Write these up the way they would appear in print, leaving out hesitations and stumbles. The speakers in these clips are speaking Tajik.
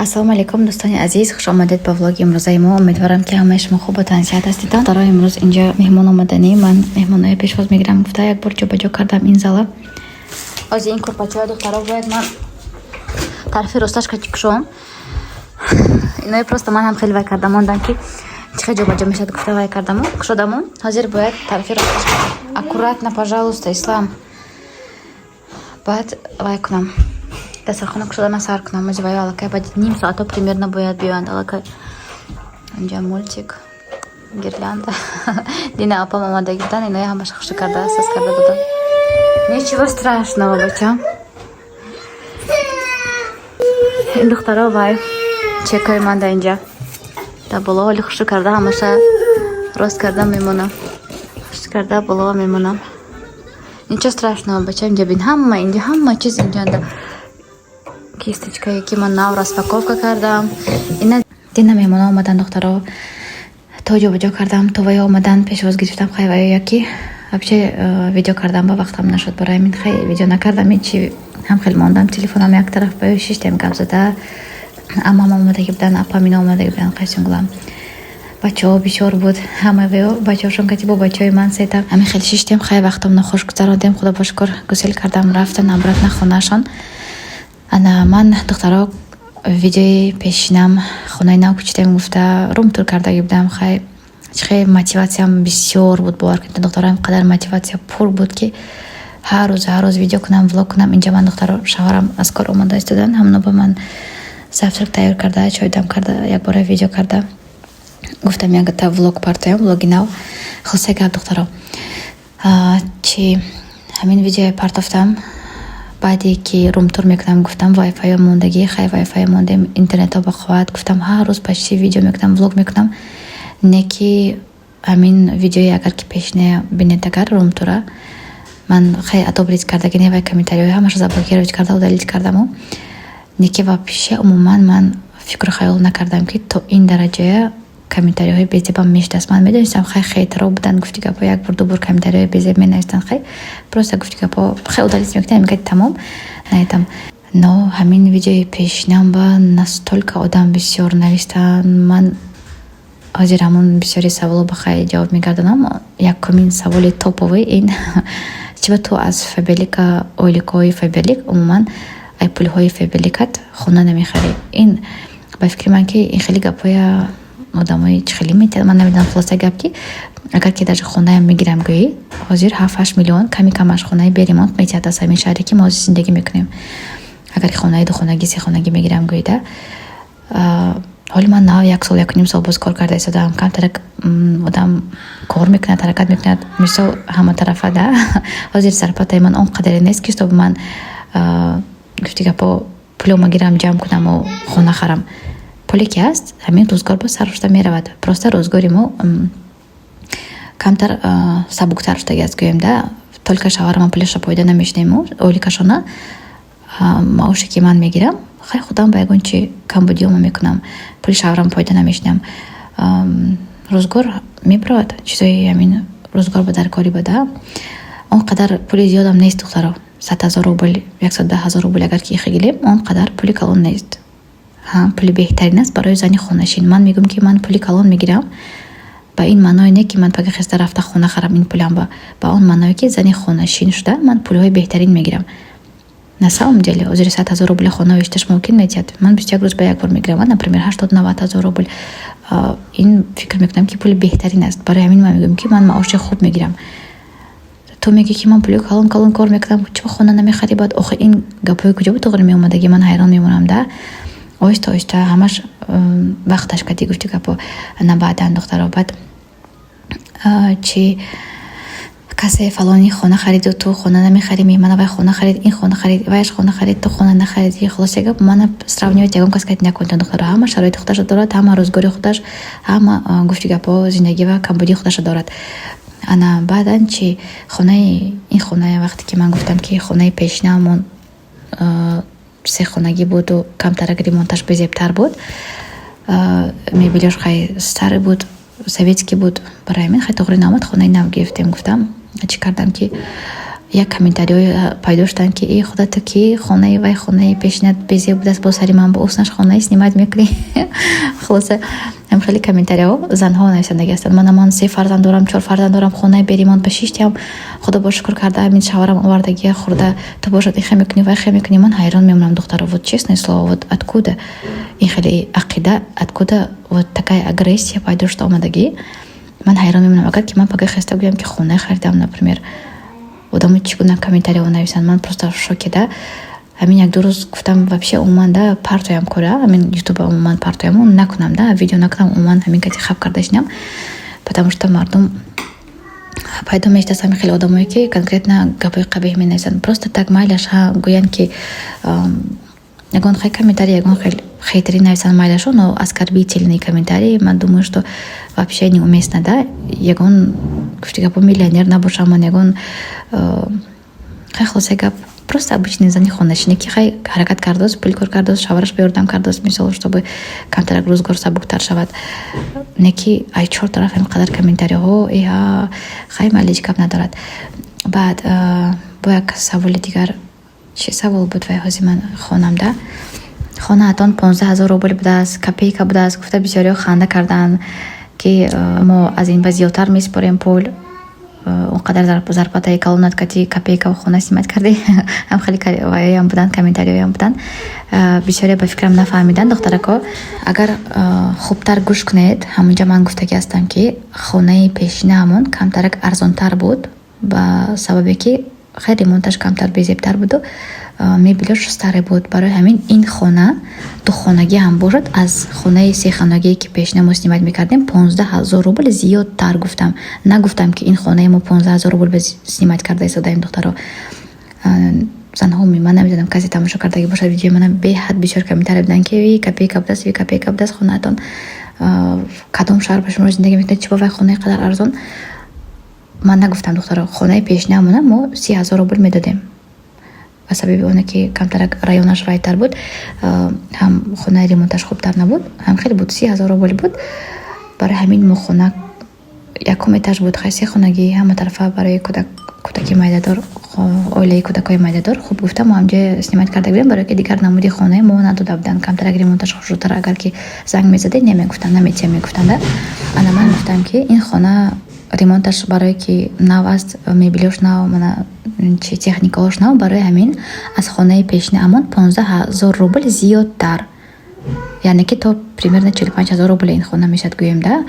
Ассалому алайкум, дӯстони азиз, хуш омадед ба влоги имрӯзаи мо. Умедворам, ки ҳамаи шумо хубу тансиҳат ҳастед. Дарои имрӯз инҷа меҳмон омаданӣ, ман меҳмоноя пешвоз мегирам гуфта, як бор ҷобаҷо кардам ин зала. Ози ин курпачаҳои, духтаро, бояд ман тарафи росташ кушом. Иное просто ман ҳам хеле вай карда мондам, ки чӣ хел ҷобаҷо мешавад гуфта, вай кардаму кушодаму. Ҳозир бояд тарафи росташ. Аккуратно, пожалуйста, Ислам. Баъд вай кунам, дастархона кушодана сар кунам. Ози вай аллакай баъди ним соато примерно бояд биёянд. Аллакай инҷа мультик, гирлянда. Дина апам омадаги будан, иное ҳамаша хушӣ карда, саз карда додам. Ничего страшного, бачам. Ин, духтаро, вай чекои ман да инҷа да боло ҳоли хушӣ карда, ҳамаша рост карда мемонам, хушӣ карда боло мемонам. Ничего страшного, бача. Инҷа бин, ҳама инҷа, ҳама чиз инҷанда. Кисточкае, ки ман нав распаковка кардам. Ина дина меҳмона омадан, духтаро, то ҷобаҷо кардам, то ваё омадан, пешвоз гирифтам. Хай, ваё яки вообще видео кардам ба вақтам нашуд, барои ҳамин хай видео накардам. Ҳечи ҳам хел мондам, телефонам як тараф, ба шиштем гап зада. Амам омадаги будан, апам ино омадаги будан, қайсунгулам, бачаҳо бисёр буд, ҳама ваё бачаҳошон кати бо бачаҳои ман сета ҳамин хел шиштем. Хай, вақтам нохуш гузарондем, худо ба шукр, гусел кардам, рафтан обратно хонаашон. Ана ман, духтаро, видеои пешинам хонаи нав кучидем гуфта, рум-тур кардаги будам. Хай, чихе мотиватсиям бисёр буд, бовар кунед, духтаро, қадар мотиватсия пур буд, ки ҳар рӯз, ҳар рӯз видео кунам, влог кунам. Инҷа ман, духтаро, шавҳарам аз кор омода истодан, ҳамно ба ман завтрак тайёр карда, чойдам карда, якбора видео карда, гуфтам, ягата влог партоям, влоги нав. Хулоса гап, духтаро, чи ҳамин видеое партофтам, баъде ки рум-тур мекунам гуфтам, вайфайо мондагӣ, хай, вайфайо мондем, интернетҳо ба қувват, гуфтам, ҳар рӯз почти видео мекунам, влог мекунам. Не ки ҳамин видеои, агар ки пешина бинед, агар рум-тура ман хай одобрить кардаги не, вай комментариҳои ҳамаша заблокировать карда, удалить кардаму. Не ки вообще умуман ман фикру хаёл накардам, ки то ин дараҷая комментариҳои безебам мешудааст. Ман медонистам, хай, хейтеро будан, гуфти гапҳо, як бор, ду бор комментариҳои безеб менавистанд, хай, просто гуфти гапҳо, хай, удалить мекунам, мегӯяд, тамом наедам. Но ҳамин видеои пешинам ба настолько одам бисёр навистанд. Ман ҳозир ҳамон бисёри саволо ба хай ҷавоб мегардонам. Якумин саволи топовый ин: чиба ту аз Фаберлика, ойликҳои Фаберлик, умуман ай пулҳои Фаберликат хона намехарӣ? Ин ба фикри ман, ки ин хеле гапҳоя одамои чӣ хеле метиҳад, ман намедонам. Хулоса гап, ки агар ки даже хонаям мегирам гӯӣ, ҳозир 7-8 миллион ками камаш хонаи беремонт метиҳад аз ҳамин шаҳре, ки мо ҳозир зиндагӣ мекунем. Агар хонаи духонагӣ, сехонагӣ мегирам гӯӣ да, ҳоли ман нав як сол, якуним сол боз кор карда истодаам. Камтарак одам кор мекунад, ҳаракат мекунад, мисол, ҳаматарафа да. Ҳозир зарплатаи ман он қадаре нест, ки чтобы ман, гуфти гапҳо, пулома гирам, ҷамъ кунаму хона харам. Пуле ки ҳаст, ҳамин рӯзгор боз сарф шуда меравад. Просто рӯзгори мо камтар сабуктар шудаги аст, гӯем да. Только шавҳараман пулаша пайдо намешунему, ойликашона, маоше ки ман мегирам, хай, худам ба ягон чи камбудиёма мекунам, пули шавҳарам пайдо намешунам. Рӯзгор мебарояд, чизои ҳамин рӯзгор ба даркорӣ бада. Он қадар пули зиёдам нест, духтаро, 100 000 рубл, 110 000 рубл агар ки ихигилем, он қадар пули калон нест. Пули беҳтарин аст барои зани хонашин. Ман мегӯям, ки ман пули калон мегирам, ба ин маъное не, ки ман пага хеста рафта хона харам ин пулам, ба он маъное, ки зани хонашин шуда ман пулҳои беҳтарин мегирам. На самом деле ҳозири 100 000 рубли хона ишиташ мумкин метиҳад. Ман 21 рӯз ба як бор мегирам, например, 80-90 ҳазор рубл. Ин фикр мекунам, ки пули беҳтарин аст. Барои ҳамин ман мегӯям, ки ман маоши хуб мегирам. Ту мегӯӣ, ки ман пули калон калон кор мекунам, чиба хона намехарӣ? Баъд охир ин гапҳои куҷо ба туғри меомадагӣ, ман ҳайрон мемонам да. Оҳиста оҳиста ҳамаш вақташ кадӣ, гуфти гапо. На, баъдан, духтаро, баъд чи касе фалони хона хариду, ту хона намехарӣ, мана вай хона харид, ин хона харид, ваяш хона харид, ту хона нахаридӣ. Хулоса гап, мана сравнивать ягон кас кати накунед, духтаро. Ҳама шароити худашро дорад, ҳама рӯзгори худаш, ҳама, гуфти гапҳо, зиндагӣ ва камбудии худашро дорад. Ана баъдан чи хонаи ин хона, вақте ки ман гуфтам, ки хонаи пешинаамон сехонагӣ буду, камтарак ремонташ безебтар буд, мебелёш хай старый буд, советский буд, барои ҳамин хай тоғри наомад, хонаи нав гирифтем гуфтам, чӣ кардам, ки Як комментариҳое пайдо шуданд, ки э, худо, ту ки хонаи вай, хонаи пешинат безеб будааст, бо сари ман бо уснаш хонаи снимать мекунӣ. Хулоса, ҳам хеле комментариҳо занҳо нависандагӣ ҳастанд. Мана, ман се фарзанд дорам, чор фарзанд дорам, хонаи беремонт ба шиштиам, худо бо шукр карда, ҳамин шавҳарам овардагия хӯрда, ту бошад, ин хел мекунӣ, вай хел мекунӣ. Ман ҳайрон мемонам, духтаро, вот честное слово, вот откуда ин хеле ақида, откуда вот такая агрессия пайдо шуда омадагӣ? Ман ҳайрон мемонам. Агар ки ман пага хеста гӯям, ки хона харидам, например, одамо чӣ гуна комментариҳо нависанд? Ман просто в шоке да. Ҳамин як ду рӯз гуфтам, вообще умуман да партоям кора, ҳамин ютуба умуман партояму накунам да, видео накунам, умуман ҳамин кати хаб карда шинам, потому что мардум пайдо мешудааст, ҳамин хеле одамое, ки конкретно гапҳои қабеҳ менависанд просто так. Майлаш, ҳа, гӯянд, ки ягон хел комментарий, ягон хел хейтерӣ нависанд, майлашо, но оскорбительный комментарий, ман думаю, что вообще неуместно да. Ягон, гуфти гапо, миллионер набошам ман, ягон хай, хулоса гап, просто обычный зани хонашине, ки хай, ҳаракат кардааст, пул кор кардааст, шавҳараш ба ёрдам кардааст, мисол, чтобы камтарак рӯзгор сабуктар шавад. Не ки ай чор тараф ҳамин қадар комментариҳо. Иҳа, хай, майли, ҳеҷ гап надорад. Баъд бо як саволи дигар, чӣ савол буд вай? Ҳозир ман хонам да. Хонаатон 15 000 рубл будааст, копейка будааст, гуфта бисёриҳо ханда карданд, ки мо аз ин ба зиёдтар месупорем пул, он қадар зарплатаи калонат кати копейка хона снимать кардӣ. Ҳам хеле ваёям буданд, комментариҳоям буданд. Бисёре ба фикрам нафаҳмиданд. Духтарако, агар хубтар гӯш кунед, ҳамонҷа ман гуфтагӣ ҳастам, ки хонаи пешинаамон камтарак арзонтар буд, ба сабабе ки хеле ремонташ камтар безебтар буду мебелош старый буд. Барои ҳамин ин хона духонагӣ ҳам бошад, аз хонаи сехонагие, ки пешина мо снимать мекардем, 15 000 рубл зиёдтар гуфтам. Нагуфтам, ки ин хонаи мо 15 000 рубл снимать карда истодаем. Духтаро, занҳо, ман намедонам, касе тамошо кардагӣ бошад видеои мана, беҳад бисёр комментария буданд, ки ви копейка будааст, ви копейка будааст хонаатон, кадом шаҳр ба шумо зиндагӣ мекунед, чӣ бо вай хонаи қадар арзон? Ман нагуфтам, духтаро. Хонаи пешинаамона мо 30 000 рубл медодем, ба сабаби оне ки камтарак районаш вайтар буд, ҳам хонаи ремонташ хубтар набуд, ҳам хеле буд, 30 000 рубл буд. Барои ҳамин мо хона якум этаж буд, хай, се хонагӣ, ҳама тарафа барои кӯдаки майдадор, оилаи кӯдакҳои майдадор хуб гуфта, мо ҳамҷо снимать карда будем, барое ки дигар намуди хонаи мо надода буданд, камтарак ремонташ хушрӯтар. Агар ки занг мезадед, немегуфтанд, наметиҳам мегуфтанд. Ана, ман гуфтам, ки ин хона ремонташ барое ки нав аст, мебелёш нав, мана чи, техникаҳош нав, барои ҳамин аз хонаи пешинаамон 15 000 рубл зиёдтар, яъне ки то примерно 45 000 рубл ин хона мешавад, гӯем да.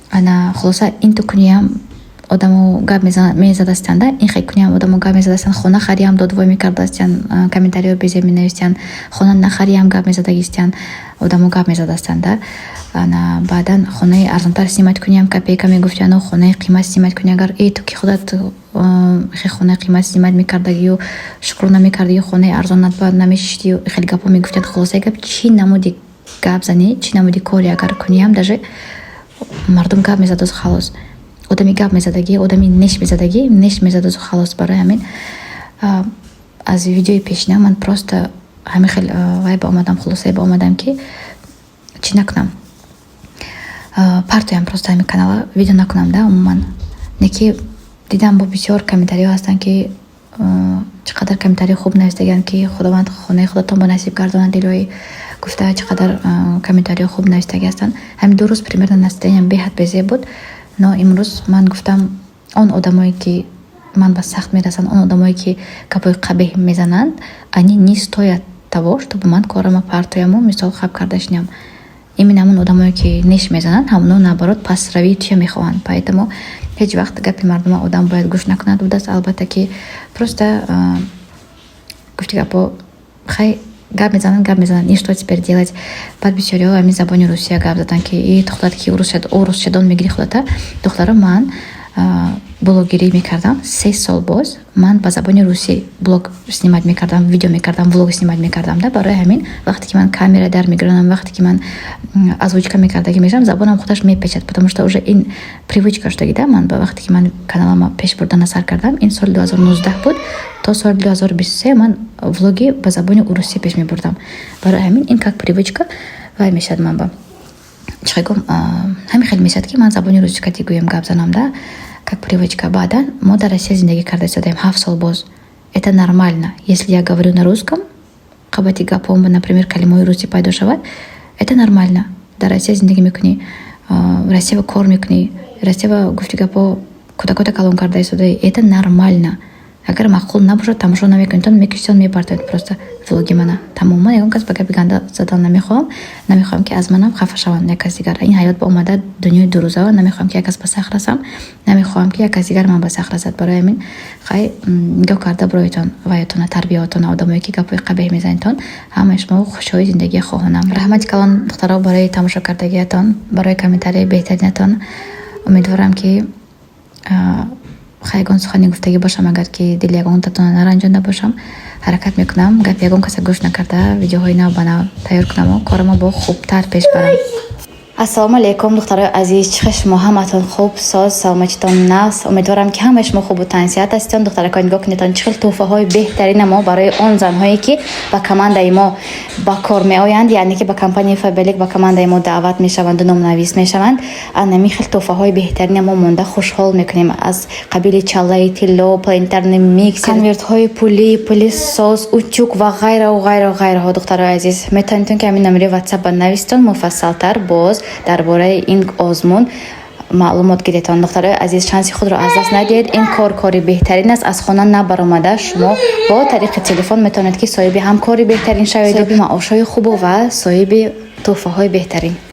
Ана, хулоса, ин ту куниям одамо гап мезадастанд, ин хел куниам одамо гап мезадастанд. Хона хариам додвой мекардастянд, комментариҳо безеб менавистянд, хона нахариам гап мезадагистянд, одамо гап мезадастанд да. Ана, баъдан хонаи арзонтар снимать куниам копейка мегуфтяну хонаи қимат снимать куни, агар э, ту ки худат хе хонаи қимат снимать мекардагию шукр намекардию хонаи арзонат ба намешиштию, хеле гапҳо мегуфтянд. Хулосаи гап, чӣ намуди гап занӣ, чӣ намуди коре агар куниам, даже мардум гап мезадозу халос. Одами гап мезадагӣ, одами неш мезадагӣ, неш мезадозу халос. Барои ҳамин аз видеои пешина ман просто ҳамин хел вай ба омадам, хулосае ба омадам, ки чӣ накунам, партоям просто ҳамин канала, видео накунам да умуман. Не ки дидам, бо бисёр комментариҳо ҳастанд, ки чӣ қадар комментарии хуб навистагианд, ки худованд хонаи худатон ба насиб гардонад, илоҳӣ, гуфта, чӣ қадар комментариҳо хуб навистагӣ ҳастанд. Ҳамин 2 рӯз примерно настроениям беҳад безеб буд, но имрӯз ман гуфтам, он одамое, ки ман ба сахт мерасанд, он одамое, ки гапҳои қабеҳ мезананд, они не стоят того, чтобы ман корама партояму, мисол, хаб карда шинам. Именно ҳамон одамое, ки неш мезананд, ҳамоно, наоборот, пастравии туя мехоҳанд. Поэтому ҳеҷ вақт гапи мардума одам бояд гӯш накунад будааст. Албатта, ки просто гуфти гапҳо, хай, гап мезананд, гап мезананд, и что теперь делать? Баъд бисёриҳо ҳамин забони русия гап заданд, ки и худат ки урусшадон мегирӣ худата. Духтаро, ман блогерӣ мекардам 3 сол боз, ман ба забони русӣ блог снимать мекардам, видео мекардам, влог снимать мекардам да. Барои ҳамин вақте ки ман камера дар мегиронам, вақте ки ман озвучка мекардагӣ мешавам, забонам худаш мепечад, потому что уже ин привычка шудагӣ да. Ман ба вақте ки ман каналама пеш бурдана сар кардам, ин соли 2019 буд, то соли 2023 ман влоги ба забони урусӣ пеш мебурдам. Барои ҳамин ин как привычка вай мешавад, ман ба чӣ гум, ҳамин хел мешавад, ки ман забони русӣ кати гӯем гап занам да. Как привычка. Баъдан мо дар Россия зиндагӣ карда истодаем 7 сол боз. Это нормально. Если я говорю на русском, қабати гапҳом, например, калимаҳои русӣ пайдо шавад, это нормально. Дар Россия зиндагӣ мекунӣ, Россиява кор мекунӣ, Россиява, гуфти гапҳо, кӯдакота калон карда истодаӣ, это нормально. Агар маъқул набошад, тамошо намекунедтон, мекишитон, мепартоед просто влоги мана. Тамоман ягон кас ба гапи ганда задан намехоҳам, намехоҳам, ки аз манам хафа шаванд як кас дигар. Ин ҳаёт ба омада дунёи дурӯзава, намехоҳам, ки як кас ба сах расам, намехоҳам, ки як кас дигар ман ба сах расад. Барои ҳамин, хай, нигоҳ карда бироятон ваятона, тарбиятона, одамое ки гапҳои қабеҳ мезанедтон. Ҳамаи шумо хушҳои зиндагӣ хоҳонам. Раҳмати калон, духтаро, барои тамошо кардагиятон, барои комментарияи беҳтаринатон. Умедворам, ки, хай, ягон сухани гуфтагӣ бошам, агар ки дили ягонтатона наранҷонда бошам. Ҳаракат мекунам, гапи ягон каса гӯш накарда, видеоҳои нав ба нав тайёр кунаму корамо бо хубтар пеш барам. Ассалому алайкум, духтарои азиз! Чӣ хел шумо, ҳаматон хуб, соз, саломатитон нағз? Умедворам, ки ҳамаи шумо хубу тансиҳат ҳаститон. Духтаракон, нигоҳ кунедтон, чӣ хел тӯҳфаҳои беҳтарина мо барои он занҳое, ки ба командаи мо ба кор меоянд, яъне ки ба компанияи Фаберлик, ба командаи мо даъват мешаванду номнавис мешаванд. Анами хел тӯҳфаҳои беҳтарина мо монда хушҳол мекунем, аз қабили чаллаи тилло, планетарный миксер, конвертҳои пулӣ, пылесос, утюг ва ғайраву ғайру ғайраҳо. Духтарои азиз, метавонедтон, ки ҳамин номери ватсап ба нависитон, муфассалтар боз дар бораи ин озмун маълумот гиретон. Духтарои азиз, шанси худро аз даст надиҳед. Ин кор кори беҳтарин аст. Аз хона набаромада, шумо бо тариқи телефон метавонед, ки соҳиби ҳам кори беҳтарин шавед, соҳиби маошҳои хубу ва соҳиби тӯҳфаҳои беҳтарин.